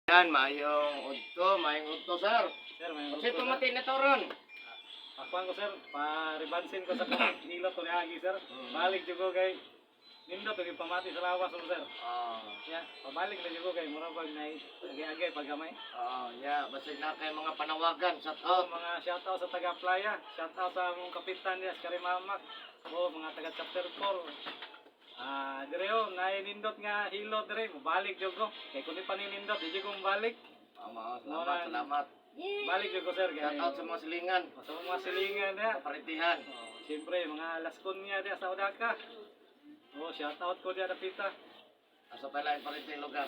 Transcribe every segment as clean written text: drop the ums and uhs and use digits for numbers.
Yan, maayong udto, sir. Sir, may Kasi pamati na to ron. Akuan ko, sir, pa-rebansin ko sa hilot ko niagi, sir. Balik jud ko kay nindot og pamati sa lawas ko, sir. Oh, Ya, pabalik na jud ko kay mura bag nay agi-agi paggamay. oh, yeah, basig na kay mga panawagan, shout So, out. mga shout out sa taga Playa, shout out sa among kapitan niya, sa Karimamak, o mga taga chapter 4. Ah, dire oh, nay nindot nga hilot dire, mobalik jud ko. Kay kun di pa ni nindot, di jud ko mobalik. Tama, salamat, salamat. Balik jud ko, sir, kay Shout out sa mga silingan, sa mga silingan niya. sa paritihan. Oh, siyempre, mga Lascon niya diya sa Odaka. Oh, shout out ko diya dapita. Asa pala yung pariteng lugar.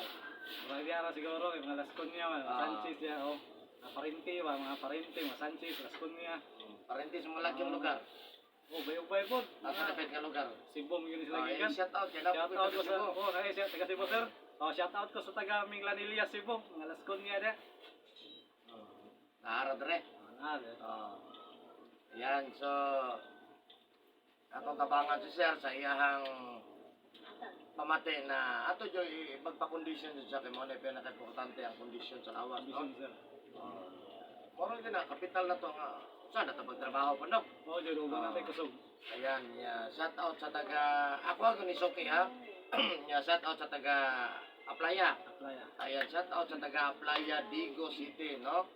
Mga diya ra siguro, yung mga Lascon niya, mga Sanchez diya, oh. Mga Parente ba, mga Parente, mga Sanchez, Lascon niya. Parente sa mga lagyong lugar. Oh, bayubay po. Nasa dapit nga lugar. Cebu yun sila Oh, eh, gikan. shout out kay na Shout out ko sa, oh, ay, siya, taga Cebu, sir. Oh, shout out ko sa taga Minglanilla, Cebu, mga Lascon niya diya. Naara dre. Ah, diya. Oh. Ayan, so atong tabangan si sir sa iyahang pamati na ato jo magpa-condition jud siya kay mo na pinaka-importante ang kondisyon sa lawas, no? Ambition, sir. Oh. Moral gyud na kapital na to nga sa na ta magtrabaho pa, no? Oh, jud uban natin kusog. Ayan, yeah. Shout out sa taga ako ako ni Soki ha. Yeah, shout out sa taga Aplaya. Playa. Ayan, shout out sa taga Aplaya, Digo City, no?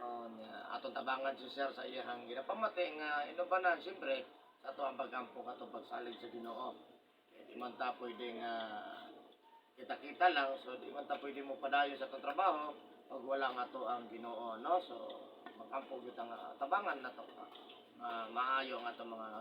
Oh, nya, atong tabangan si sir sa iyahang ginapamati nga inubanan siyempre sa ato ang pagampo atong pagsalig sa Ginoo. Eh, di man ta pwede nga kita-kita lang, so di man ta pwede mo padayon sa atong trabaho pag wala nga to ang Ginoo, no? So magampo gyud ang tabangan na to. Maayo ang atong mga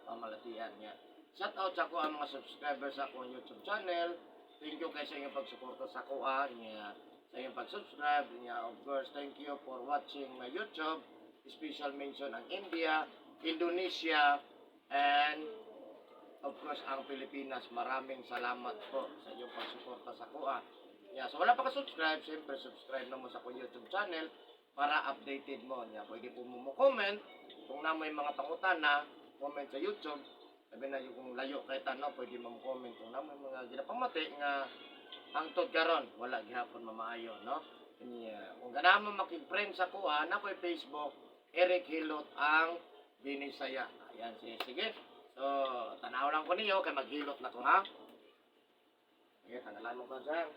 pamalatian niya. Shout out sa ako ang mga subscribers sa akong YouTube channel. Thank you kay sa inyong pagsuporta sa ako niya, sa inyong pag-subscribe niya. Of course, thank you for watching my YouTube. Special mention ang India, Indonesia, and of course ang Pilipinas. Maraming salamat po sa inyong pagsuporta sa ako. Yeah, so wala pa ka-subscribe, siyempre subscribe na mo sa akong YouTube channel para updated mo. Niya, pwede po mo comment kung na may mga pangutana, comment sa YouTube. Sabi na yung kung layo kay tano, pwede mo comment kung na may mga ginapamati nga hangtod karon wala gihapon mamaayo, no? Niya, kung ganahan mo makig-friend sa kuha, na ko'y Facebook, Eric Hilot ang Binisaya. Ayan, sige, sige. So, tanaw lang ko niyo kay maghilot na ko, ha? Sige, tanggalan mo ko sir.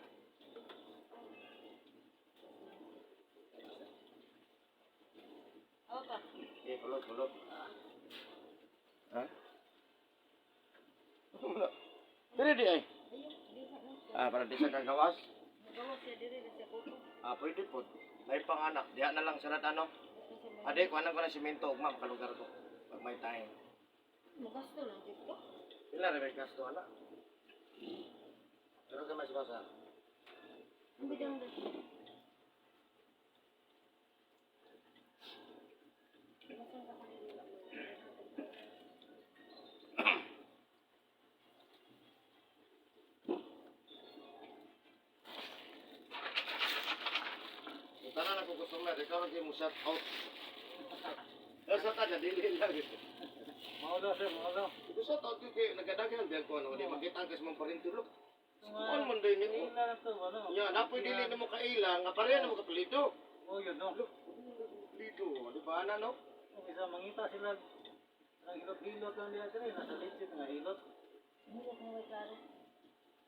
Sige, kulot, kulot. Ha? Wala. Diri di ay. Ah, para di sa kagawas. Ah, pwede po. May panganak. Diha na lang sa ano. Ade, kuhanan ko na simento ugma makalugar ko. Pag may time. Magasto lang dito. Pila ra may gasto ana. Pero ka mas basa. Ang bidang dito. Kung tanan ako customer, ikaw ra mo shout out. Pero sa taga dili lang. Mao daw, sir, mao daw. Ito shout out ko kay nagadaghan biyan ko ano, di makita ang kasmang parentulog. Kuan man din nimo. Ila lang to, ano? Nya, napoy dili nimo kaila nga pareha nimo kapelido. Oh, yun, no. Lido, di ba ana no? Kung isa mangita sila ang hilot-hilot lang nila dire, nasa legit nga hilot. Hindi ko may klaro.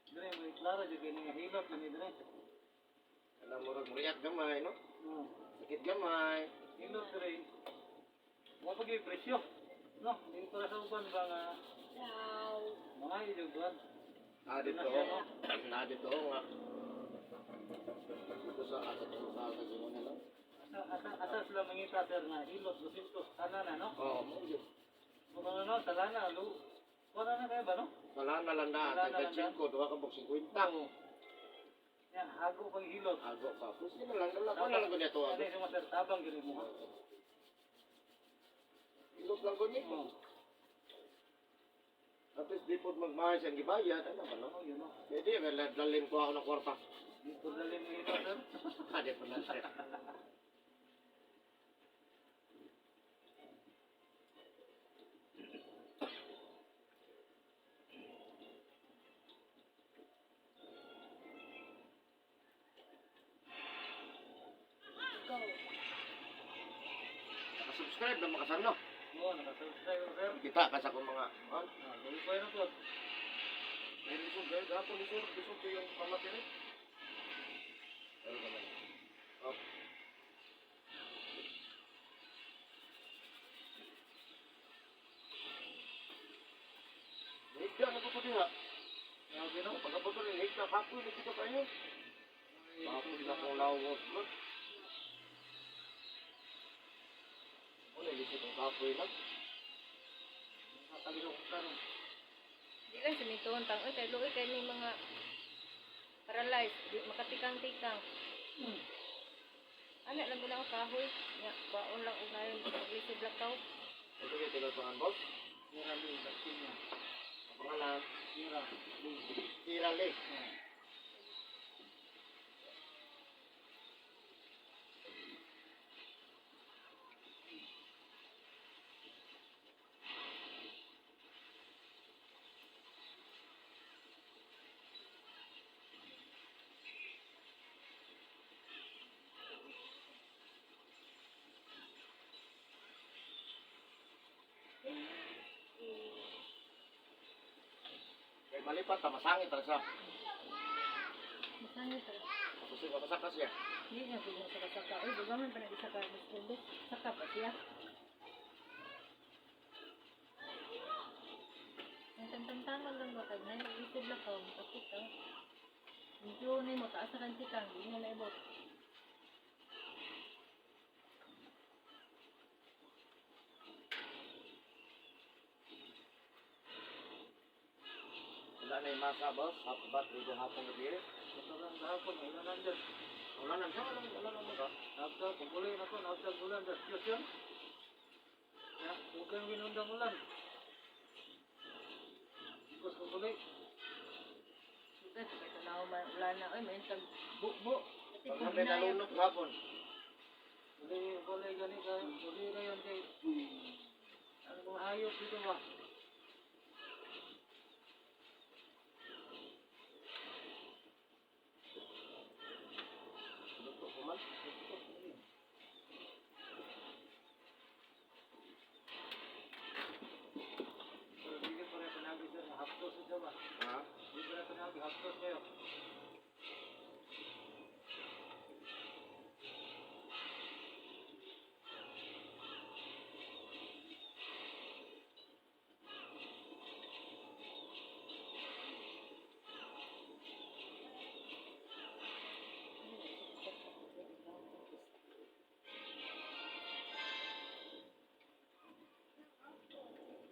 Dire may klaro jud kini nga hilot kini dire. Alam mo rag muriat gamay no. Oh, Sakit gamay. hilot dire. Wa pa gyud presyo. No, dito ra sa uban ba nga Ciao. mga ijog ba? Ah, dito. Na dito nga. Dito sa asa to sa Simona lang. Asa asa, asa sila mangita, sir, nga hilot 200 sana na, no? Oo, mo yun. Kung ano no, salana lu. Wala na kaya ba, no? Wala na lang na, Wala na tagka lang 5, duha ka buk 50. Oo. Yan, hago pang hilot. Ago pa. Pus na lang, dala ko na lang ko niya to. Ano yung sir, tabang gini mo. Ilot lang ko niya. Oh, At least di po magmahal siyang gibayad. Ano ba no? oh, yun no. Pwede, may lalim ko ako ng kwarta. Dito lalim mo hilot, sir. Ah, di po na sir. Naka-subscribe na makasano. Oo, naka-subscribe ko, sir. Kita ka sa akong mga ah, Ah, gawin ko yun po. Ay, lisod kayo. Gapon, lisod. Lisod kayo yung pamati rin. Pero naman. Oh. Higda na ko diha. Grabe no. Pagkabuto ni higda, kapoy na kita kayo. Kapoy na kong lawos man. Wala, lisod ang kapoy lang. Nakakalihok ka no. Di lang simituon tang oy kay luoy kay ni mga paralyzed, di makatikang-tikang. Ana lang guna ang kahoy, nya baon lang unayon paglisod lakaw. Ito kayo tinutuan, boss. Sira Lee, Garcia. Ang pangalan, Sira Lee. Tira Lee. Ah. Kay malipat, masangit ra siya. Masangit ra. Kasi mapasaka siya. Di na pud sa kasaka. Oy, dugaman pa na isa ka mas Saka pa siya. Ang tantang lang ba kay nay lisod lakaw makakita. Medyo ni mo taas na kang tikang, di na naibot. Wala na yung masa, boss. Hapon ba? Ligo hapon gabi. Ito lang gahapon, may ilan dyan. Wala na siya. Wala wala na mga. Nabda, paguli na ko, nabda ulan, das Diyos yun. Ya, huwag kang winundang ulan. Because paguli, Sudah, kay tanaw man wala na oy may tag bu-bu. Kasi Pag kung may hinayang nalunok hapon. uli, uli, gani ka, uli na yun kay, ano kung hayop dito ba? Luto ko man. Pero di ka pare panabi sir, haptos siya ba? Ha? Di pare panabi, haptos kayo.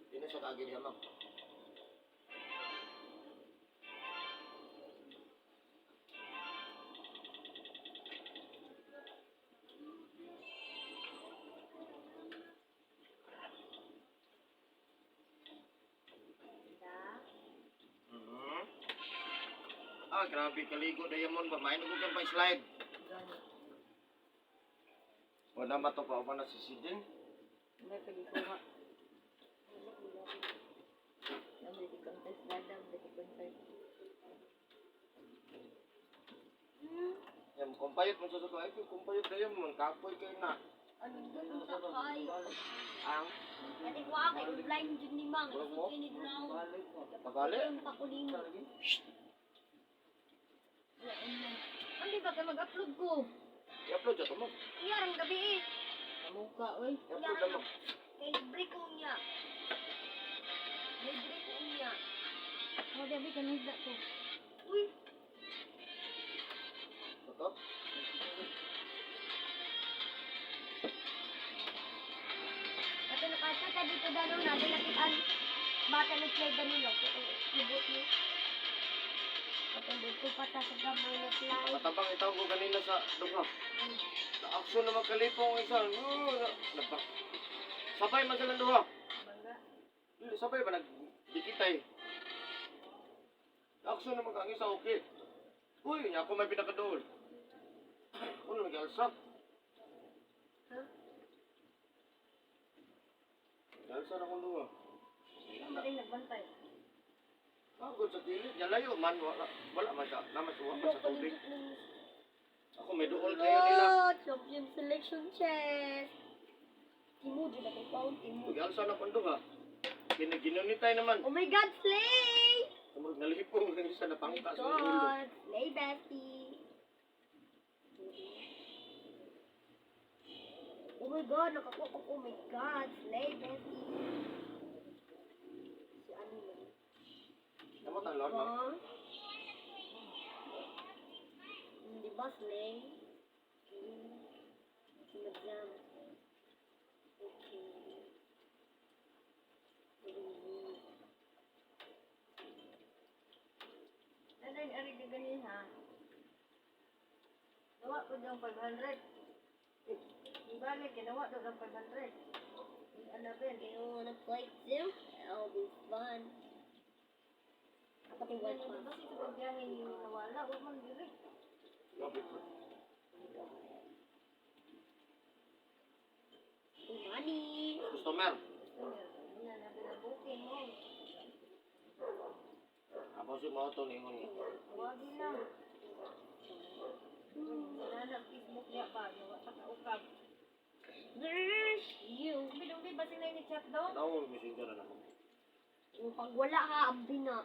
Hindi na siya kaagil siya, ma'am. Mhm. Ah, grabe kaligo diamond ba? Main ko kang pa-slide. Gani. Wala ba to pa na si Sidin? May pagikuha. Namay di contest ladang, di contest. Yan, kumpayot mo sa sa ay, kumpayot diamond, kapoy kayo na. Ano doon sa kayo? Ang Pwede ko ako, blind yun ni Mang. Wala mo? Kinig na ako. Balik mo. Pabali. Yung pakulino. Ang di ba ka mag-upload ko? I-upload siya to mo. Iyarang gabi eh. Kamuka, oy. I-upload na mo. Kay libre ko niya. Libre ko niya. Oh, gabi ka nahigda ko. Uy, Ito? ato nakasya dito dano natin nakitaan. Bata nag-slide danilo. Ibot niyo. Ato dito pata sa gamay na slide. Matabang itaw ko kanina sa duha. Na action na magkalipong isa. No, na, sabay man silang duha. Bangga. Dili, sabay ba nagdikitay. Na action na mag ang isa okay. Uy, nya ako may pinakaduol. Ako na nag-alsa. Ha? Alsa na akong duha. Ano rin nagbantay? Pagod sa kilid. Nya layo man wala wala man sa naman sa man sa tubig. Ako may duol kayo nila. Oh, champion selection chess. Timo, di na kay Paul, Timo. Pag-alsa na kondo ha. Ginunitay naman. Oh my God, slay! Tumurog nalipong ng isa na Oh my pangka sa ulo. God, slay, bestie. Oh my God, nakakuha ko. Oh my God, slay, bestie. Si ano man? Namot ang lord, no? Huh? Di ba, slay? Si Madam. Okay. Nanay, ari ka ganin ha. Nawa ko diyang 500. Ibalik, ginawa daw ng 500. Yung Annabel. You wanna play too? That'll be fun. Pati white Ano one. ba sa pagbiyahe ni nawala? Huwag man diri. Money. Customer. Ano na binabuking mo. Ako si Moto ningon niya. Wagi lang. Wala na Facebook niya pa. Nawa ta kaukab. There's you. Bilong ba sila ni chat daw? Tawag mo messenger na naman. Kung pag wala ha, ambi na.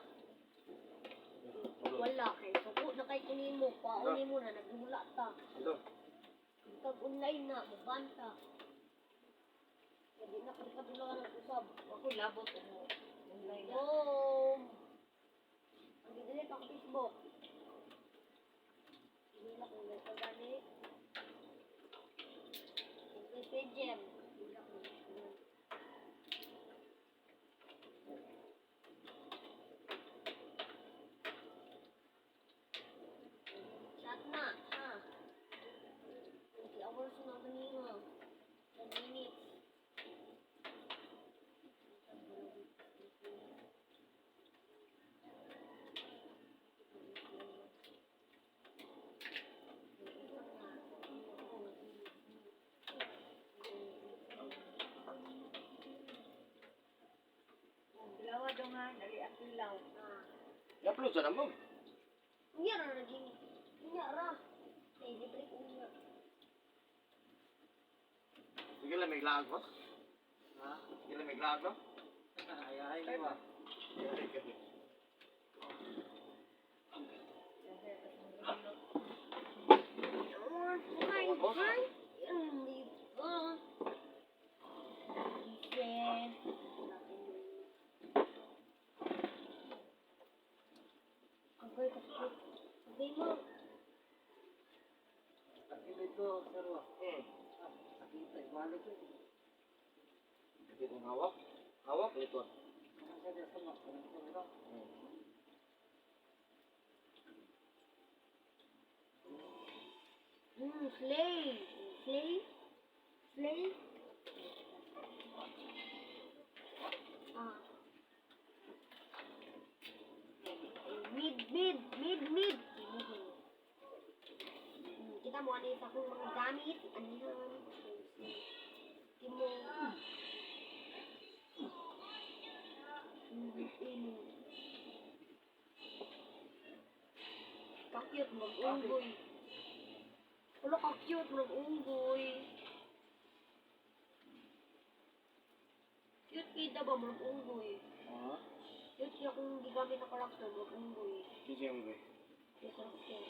Wala kay suko na kay kunin mo, pauni mo na nagula ta. Ito. Pag online na, mabanta. Hindi na kami kadula ng usab. Ako labot mo. Online na. Boom! Ang gidelete ako Facebook. Hindi na kung may gani. Kung kay Jem. Hindi na kung Chat na, ha? 20 hours na kanina. 10 minutes. Dilawa daw nga, dali ang ilaw. Ah. I-upload sa naman. Unya ra naging unya ra. Ay libre ko unya. Sige lang, may laag, boss. Ha? Sige lang, may laag, no? Ay, ay, di ba? Oh my God. Hindi ba? Listen. Agay kasakit. Agay mo. Sakit ko, sir. Wa. Ah, sakit ay balik ko. Hindi kong hawak. Hawak nito. Ano siya dyan sa mga kanang ko? Slay. Slay. Slay. Ah. Mid, mid, mid, mid. Kita mo ano yung akong mga gamit. Ano yun? Timo. Ka-cute, mag-unggoy. Wala ka-cute, mag-unggoy. Cute kita ba, mag-unggoy? Ha? Cute kaya kung gigamit na karakter, mag-unggoy. Kasi yung Yung karakter.